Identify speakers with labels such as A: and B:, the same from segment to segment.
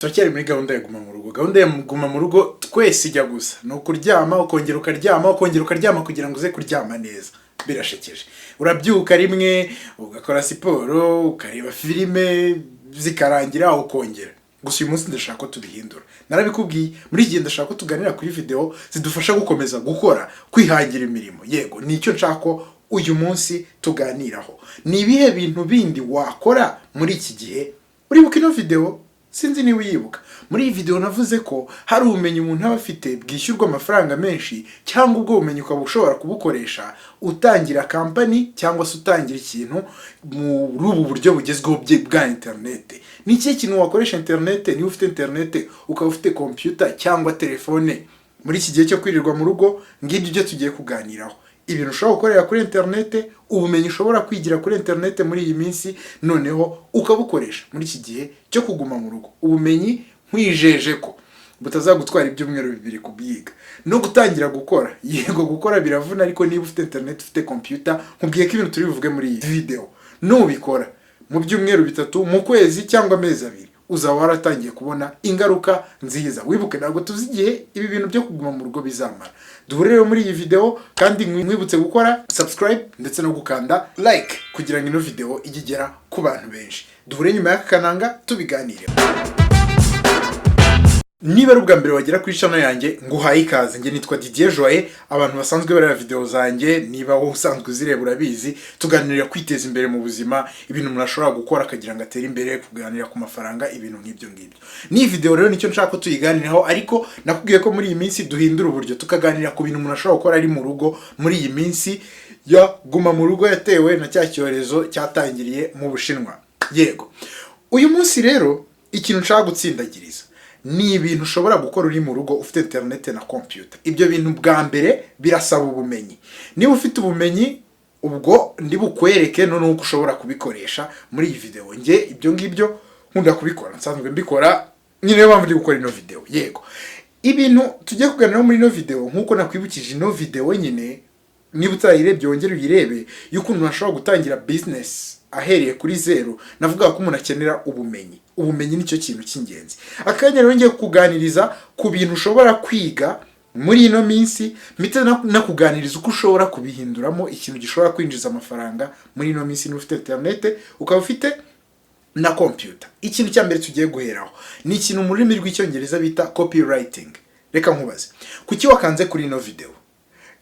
A: Turacyari muri gahunda ya guma mu rugo. Gahunda ya guma mu rugo twese ijya gusa ni ukuryama, ukongera ukaryama, ukongera ukaryama kugira ngo uze kuryama neza. Birashekeje. Urabyuka rimwe, ugakora siporo, ukareba filime, zikarangira, ukongera. Gusa uyu munsi ndashaka ko tubihindura. Narabikubwiye, muri iki gihe ndashaka ko tuganira kuri video zidufasha gukomeza gukora, kwihangira imirimo. Yego, nicyo nshaka ko uyu munsi tuganiraho. Ni ibihe bintu bindi wakora muri iki gihe? Uribuka ino video? Sinzi niba uyibuka. Muri iyi video navuze ko hari ubumenyi umuntu aba afite bwishyurwa amafaranga menshi, cyangwa ubwo bumenyi ukaba ushobora kubukoresha utangira kampani cyangwa se utangira ikintu muri ubu buryo bugezweho bwa interinete. Ni ikihe kintu wakoresha interinete niba ufite interinete, ukaba ufite computer cyangwa telefone muri iki gihe cyo kwirirwa mu rugo? Ngibyo ibyo tugiye kuganiraho: ibintu ushobora gukorera kuri interinete, ubumenyi ushobora kwigira kuri interinete muri iyi minsi, noneho ukabukoresha muri iki gihe cyo kuguma mu rugo. Ubumenyi nkwijeje ko butazagutwara ibyumweru 2 kubyiga no gutangira gukora. Yego, gukora biravuna, ariko niba ufite interinete, ufite computer, nkubwiye ko ibintu turi buvuge muri iyi video nubikora mu byumweru 3, mu kwezi cyangwa amezi 2, uzaba waratangiye kubona ingaruka nziza. Wibuke, ntabwo tuzi igihe ibi bintu byo kuguma mu rugo bizamara. Duhure rero muri iyi video, kandi nkwibutse gukora subscribe ndetse no gukanda like kugira ngo ino video ijye igera ku bantu benshi. Duhure nyuma y'aka kananga tubiganireho. Niba ari ubwa mbere wagera kuri channel yanjye, nguhaye ikaze. Njye nitwa Didier Joye. Abantu basanzwe bareba video zanjye, niba wowe usanzwe uzireba urabizi, tuganirira kwiteza imbere mu buzima, ibintu umuntu ashobora gukora akagira ngo atere imbere, kuganira ku mafaranga, ibintu nk'ibyo ngibyo. N'iyi video rero nicyo nshaka ko tuyiganiraho, ariko nakubwiye ko muri iyi minsi duhindura uburyo, tukaganira ku bintu umuntu ashobora gukora ari mu rugo muri iyi minsi ya guma mu rugo yatewe na cya cyorezo cyatangiriye mu Bushinwa. Yego, uyu munsi rero ikintu nshaka gutsindagiriza ni ibintu ushobora gukora uri mu rugo ufite interineti na computer. Ibyo bintu bwa mbere birasaba ubumenyi. Niba ufite ubumenyi, ubwo ndi bukwereke noneho uko ushobora kubikoresha muri iyi video. Njye ibyo ngibyo nkunda kubikora, nsanzwe mbikora nyine, niyo mpamvu ndi gukora ino video. Yego, ibintu tugiye kuganiraho muri ino video, nk'uko nakwibukije ino video nyine, niba utayirebye wongere uyirebe, y'ukuntu umuntu ashobora gutangira business ahereye kuri zeru. Navuga ko umuntu akenera ubumenyi. Ubumenyi nicyo kintu cy'ingenzi. Akanya rero ngiye kukuganiriza ku bintu ushobora kwiga muri ino minsi, mpite nakuganiriza uko ushobora kubihinduramo ikintu gishobora kwinjiza amafaranga muri ino minsi, niba ufite interinete, ukaba ufite na computer. Ikintu cya mbere tugiye guheraho ni ikintu mu rurimi rw'Icyongereza bita copywriting. Reka nkubaze, kuki wakanze kuri ino video?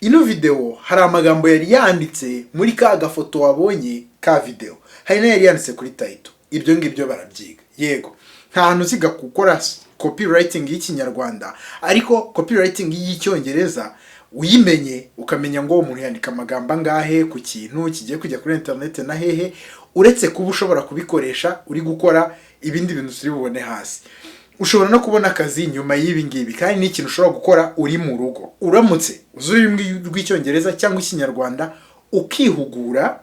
A: Ino video hari amagambo yari yanditse muri ka gafoto wabonye ka video, hari n'ayari yanditse kuri title. Ibyo ngibyo barabyiga. Yego, nta hantu uziga gukora copywriting y'Ikinyarwanda, ariko copywriting y'Icyongereza uyimenye, ukamenya ngo umuntu yandika amagambo angahe ku kintu kigiye kujya kuri internet na hehe, uretse kuba ushobora kubikoresha uri gukora ibindi bintu turi bubone hasi, ushobora no kubona akazi nyuma y'ibi ngibi. Kandi ni ikintu ushobora gukora uri mu rugo, uramutse uzi ururimi rw'Icyongereza cyangwa Ikinyarwanda, ukihugura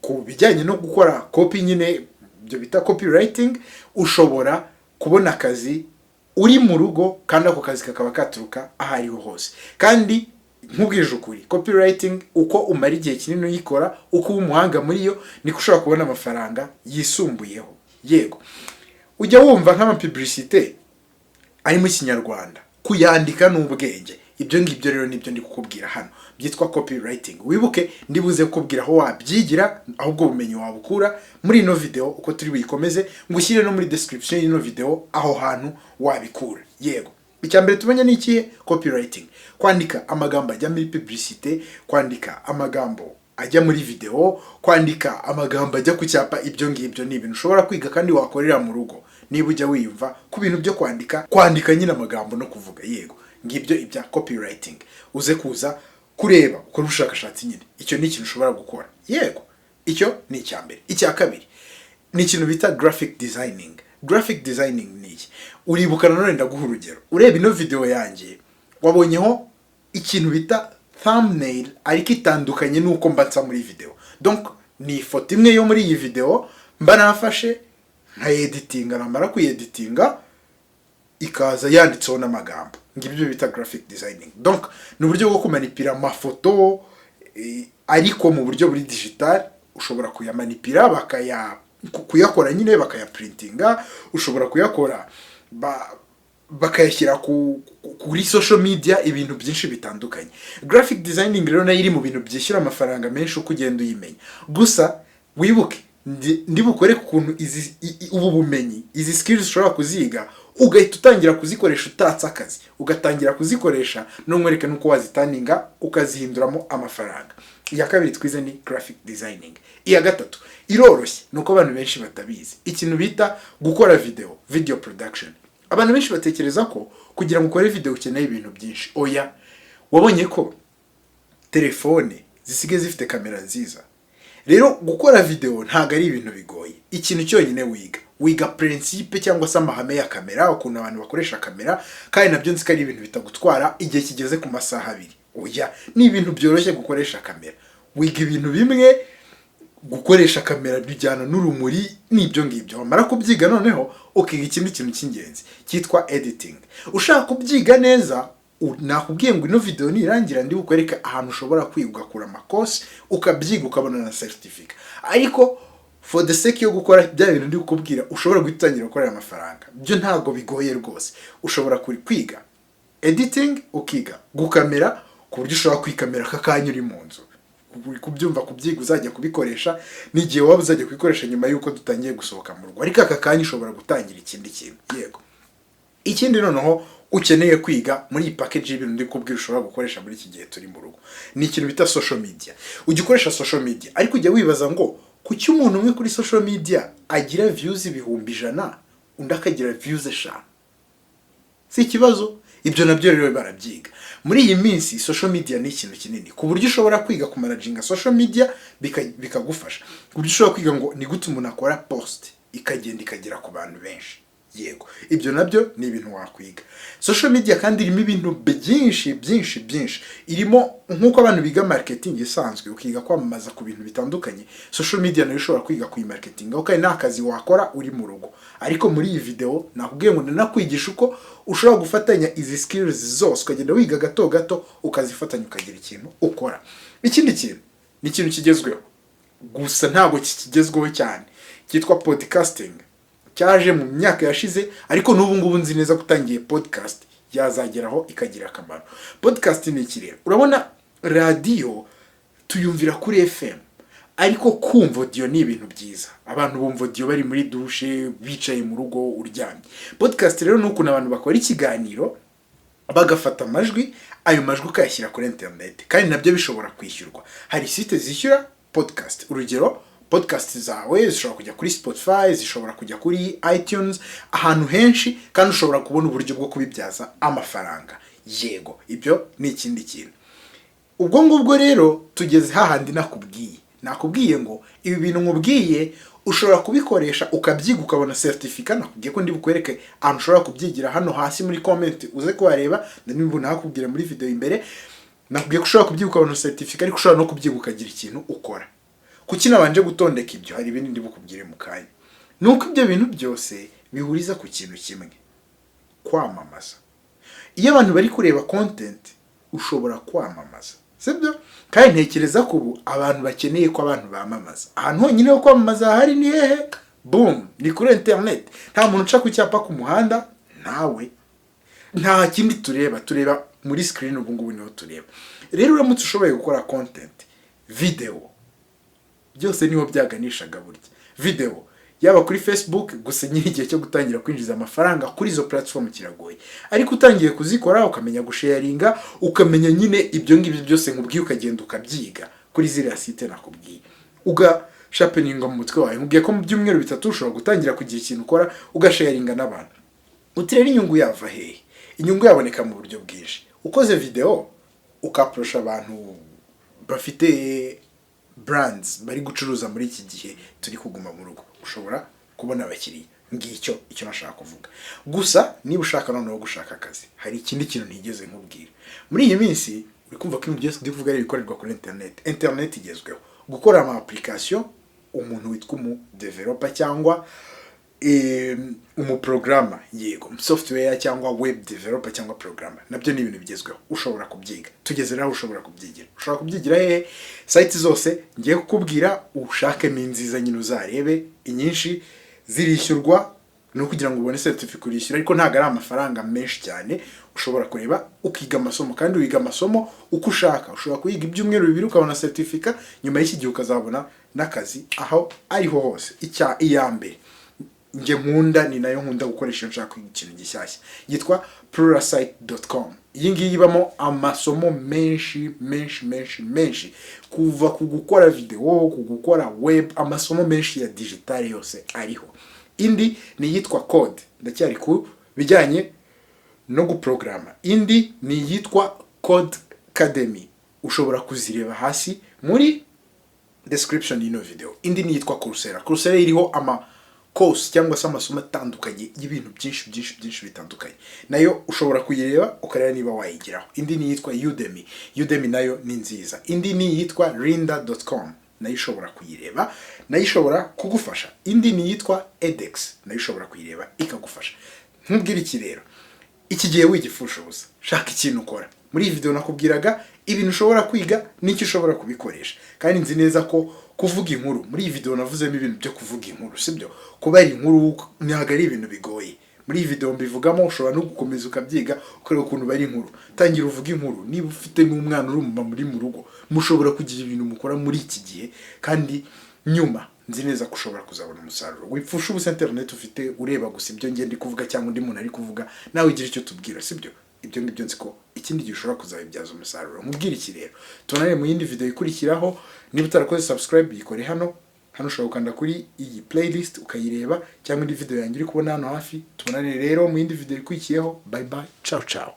A: ku bijyanye no gukora copy nyine, ibyo bita copywriting. Ushobora kubona akazi uri mu rugo, kandi ako kazi kakaba katuruka aho ariho hose. Kandi nkubwije ukuri, copywriting uko umara igihe kinini uyikora, uko uba umuhanga muri yo, niko ushobora kubona amafaranga yisumbuyeho. Yego, ujya wumva nk'amapublicité ari mu Kinyarwanda, kuyandika ni ubwenge. Ibyo ngibyo rero nibyo ndi kukubwira hano, byitwa copywriting. Wibuke, ndibuze kukubwira aho wabyigira, ahubwo ubumenyi wabukura muri ino video uko turi buyikomeze, ngo ushyire no muri description y'ino video aho hantu wabikura. Yego, icya mbere tumenye ni ikihe? Copywriting: kwandika amagambo ajya muri publicité, kwandika amagambo ajya muri video, kwandika amagambo ajya ku cyapa. Ibyo ngibyo ni ibintu ushobora kwiga kandi wakorera mu rugo niba ujya wiyumva ku bintu byo kwandika, kwandika nyine amagambo no kuvuga. Yego, ngibyo ibya copywriting. Uze kuza kureba, ukora ubushakashatsi nyine. Icyo ni ikintu ushobora gukora. Yego, icyo ni icya mbere. Icya kabiri ni ikintu bita graphic designing. Graphic designing ni iki? Uribuka nanone, ndaguha urugero. Ureba ino video yanjye, wabonyeho ikintu bita thumbnail, ariko itandukanye n'uko mba nsa muri video. Donc ni ifoto imwe yo muri iyi video mba nafashe nkayeditinga, namara kuyeditinga ikaza yanditseho n'amagambo. Ngibyo bita graphic designing. Donc ni uburyo bwo kumanipira amafoto, ariko mu buryo buri digital. Ushobora kuyamanipira, bakaya kuyakora nyine, bakayaprintinga. Ushobora kuyakora. bakayashyira kuri social media, ibintu byinshi bitandukanye. Graphic designing rero nayo iri mu bintu byishyura amafaranga menshi uko ugenda uyimenya. Gusa wibuke ndi bukore ukuntu izi ubu bumenyi, izi skills, ushobora kuziga ugahita utangira kuzikoresha utatse akazi, ugatangira kuzikoresha n'umwereke n'uko wazitaninga ukazihinduramo amafaranga. Iya kabiri twize ni graphic designing. Iya gatatu iroroshye, ni uko abantu benshi batabizi, ikintu bita gukora video, video production. Abantu benshi batekereza ko kugira ngo ukore video ukeneye ibintu byinshi. Oya, wabonye ko telefone zisigaye zifite kamera nziza. Rero gukora video ntabwo ari ibintu bigoye. Ikintu cyonyine wiga, wiga principe cyangwa se amahame ya kamera, ukuntu abantu bakoresha kamera, kandi nabyo nzi ko ari ibintu bitagutwara igihe kigeze ku masaha 2. Oya, ni ibintu byoroshye gukoresha kamera. Wiga ibintu bimwe, gukoresha kamera bijyana n'urumuri n'ibyo ngibyo. Wamara kubyiga, noneho ukiga ikindi kintu cy'ingenzi cyitwa editing. Ushaka kubyiga neza, nakubwiye ngo ino video nirangira ndi bukwereke ahantu ushobora kwiga, ugakura amakosi, ukabyiga, ukabona na certificate. Ariko for the sake yo gukora bya bintu ndi kukubwira, ushobora guhita utangira gukorera amafaranga, byo ntabwo bigoye rwose. Ushobora kwiga editing, ukiga gukamera ku buryo ushobora kwikamera aka kanya uri mu nzu. Uri kubyumva? Kubyiga uzajya kubikoresha n'igihe waba uzajya kubikoresha nyuma y'uko dutangiye gusohoka mu rugo, ariko aka kanya ushobora gutangira ikindi kintu. Yego, ikindi noneho ukeneye kwiga muri iyi package y'ibintu ndi kubwira ushobora gukoresha muri iki gihe turi mu rugo ni ikintu bita social media. Ujya ukoresha social media, ariko ujya wibaza ngo kuki umuntu umwe kuri social media agira views 100,000, undi akagira views 5? Si ikibazo? Ibyo nabyo rero barabyiga. Muri iyi minsi social media ni ikintu kinini, ku buryo ushobora kwiga kumanaginga social media bikagufasha, ku buryo ushobora kwiga ngo ni gute umuntu akora post ikagenda ikagera ku bantu benshi. Yego, ibyo nabyo ni ibintu wakwiga. Social media kandi irimo ibintu byinshi byinshi byinshi. Irimo nk'uko abantu biga marketing isanzwe, ukiga kwamamaza ku bintu bitandukanye, social media nayo ushobora kwiga kuyimarketing, aho kandi ni akazi wakora uri mu rugo. Ariko muri iyi video nakubwiye ngo nanakwigisha uko ushobora gufatanya izi skills zose, ukagenda wiga gato gato, ukazifatanya, ukagira ikintu ukora. Ikindi kintu ni ikintu kigezweho, gusa ntabwo kikigezweho cyane, cyitwa podcasting. Cyaje mu myaka yashize, ariko n'ubu ngubu nzi neza ko utangiye podcast yazageraho ikagira akamaro. Podcast ni iki rero? Urabona radiyo tuyumvira kuri FM, ariko kumva audio ni ibintu byiza. Abantu bumva audio bari muri dushe, bicaye mu rugo, uryamye. Podcast rero ni ukuntu abantu bakora ikiganiro, bagafata amajwi, ayo majwi ukayashyira kuri interineti, kandi nabyo bishobora kwishyurwa. Hari site zishyura podcast. Urugero, podcast zawe zishobora kujya kuri Spotify, zishobora kujya kuri iTunes, ahantu henshi, kandi ushobora kubona uburyo bwo kubibyaza amafaranga. Yego, ibyo ni ikindi kintu. Ubwo ngubwo rero tugeze hahandi nakubwiye ngo ibi bintu nkubwiye ushobora kubikoresha, ukabyiga, ukabona certificate. Nakubwiye ko ndi bukwereke ahantu ushobora kubyigira hano hasi muri comment, uze kuhareba, ndabona nakubwira muri video imbere. Nakubwiye ko ushobora kubyiga ukabona certificate, ariko ushobora no kubyiga ukagira ikintu ukora. Kuki nabanje gutondeka ibyo? Hari ibindi ndi bukubwire mu kanya. Ni uko ibyo bintu byose bihuriza ku kintu kimwe: kwamamaza. Iyo abantu bari kureba content, ushobora kwamamaza, sibyo? Kandi ntekereza ko ubu abantu bakeneye ko abantu bamamaza. Ahantu honyine ho kwamamaza hahari ni hehe? Boom, ni kuri internet. Nta muntu uca ku cyapa ku muhanda, ntawe, nta kindi tureba, tureba muri screen. Ubu ngubu niho tureba. Rero uramutse ushoboye gukora content, video, byose niho byaganishaga burya. Video yaba kuri Facebook, gusa nyine igihe cyo gutangira kwinjiza amafaranga kuri izo platform kiragoye, ariko utangiye kuzikora, ukamenya gusharinga, ukamenya nyine ibyo ngibyo byose nkubwiye, ukagenda ukabyiga kuri ziriya site nakubwiye, ugasharpeninga mu mutwe wawe, nkubwiye ko mu byumweru 3 ushobora gutangira kugira ikintu ukora, ugasharinga n'abantu. Uti rero inyungu yava hehe? Inyungu yaboneka mu buryo bwinshi. Ukoze video, ukaapproacha abantu bafite brands bari gucuruza muri iki gihe turi kuguma mu rugo, ushobora kubona abakiriya. Ngicyo icyo nashaka kuvuga. Gusa niba ushaka noneho gushaka akazi, hari ikindi kintu ntigeze nkubwira. Muri iyi minsi uri kumva ko ibintu byose ndi kuvuga ari ibikorerwa kuri internet. Internet igezweho, gukora ama application, umuntu witwa umu developer cyangwa umuprogrammer, yego, software cyangwa web developer cyangwa programmer, nabyo ni ibintu bigezweho, ushobora kubyiga. Tugeze rero aho ushobora kubyigira. Ushobora kubyigira hehe? Site zose ngiye kukubwira, ushakemo inziza nyine uzarebe. Inyinshi zirishyurwa. Ni ukugira ngo ubone certificate urishyura, ariko ntabwo ari amafaranga menshi cyane. Ushobora kureba ukiga amasomo, kandi wiga amasomo uko ushaka. Ushobora kuyiga ibyumweru 2 ukabona certificate, nyuma y'iki gihe ukazabona n'akazi aho ariho hose. Icya iya mbere njye nkunda, ni nayo nkunda gukoresha iyo nshaka kwiga ikintu gishyashya, yitwa pluralsight.com. Iyi ngiyi ibamo amasomo menshi menshi menshi menshi, kuva ku gukora video, ku gukora web, amasomo menshi ya digital yose ariho. Indi ni iyitwa code, ndacyari ku bijyanye no guprograma. Indi ni iyitwa Codecademy, ushobora kuzireba hasi muri description y'ino video. Indi ni iyitwa Coursera. Coursera iriho ama course cyangwa se amasomo atandukanye y'ibintu byinshi byinshi byinshi bitandukanye, nayo ushobora kuyireba ukareba niba wayigiraho. Indi ni iyitwa Udemy. Udemy nayo ni nziza. Indi ni iyitwa lynda.com, nayo ushobora kuyireba, nayo ishobora kugufasha. Indi ni iyitwa edX, nayo ushobora kuyireba ikagufasha. Nkubwire iki rero: iki gihe wigipfusha ubusa, shaka ikintu ukora. Muri iyi video nakubwiraga ibintu ushobora kwiga n'icyo ushobora kubikoresha, kandi nzi neza ko kuvuga inkuru, muri iyi video navuzemo ibintu byo kuvuga inkuru, sibyo? Kubera inkuru ntabwo ari ibintu bigoye. Muri iyi video mbivugamo, ushobora no gukomeza ukabyiga, ukareba ukuntu bari inkuru. Tangira uvuge inkuru. Niba ufite n'umwana uri umumama uri mu rugo, mushobora kugira ibintu mukora muri iki gihe, kandi nyuma nzi neza ko ushobora kuzabona umusaruro. Wipfusha ubusa internet ufite ureba gusa ibyo ngenda ndi kuvuga cyangwa undi muntu ari kuvuga. Nawe ugira icyo tubwira, sibyo? Ibyo ngibyo nzi ko ikindi gihe ushobora kuzabibyaza umusaruro. Nkubwire iki rero: tubonane mu yindi video ikurikiraho. Niba utarakoze subscribe, yikore hano. Hano ushobora gukanda kuri iyi playlist ukayireba, cyangwa indi video yanjye uri kubona hano hafi. Tubonane rero mu yindi video ikurikiyeho. Bye bye, ciao ciao.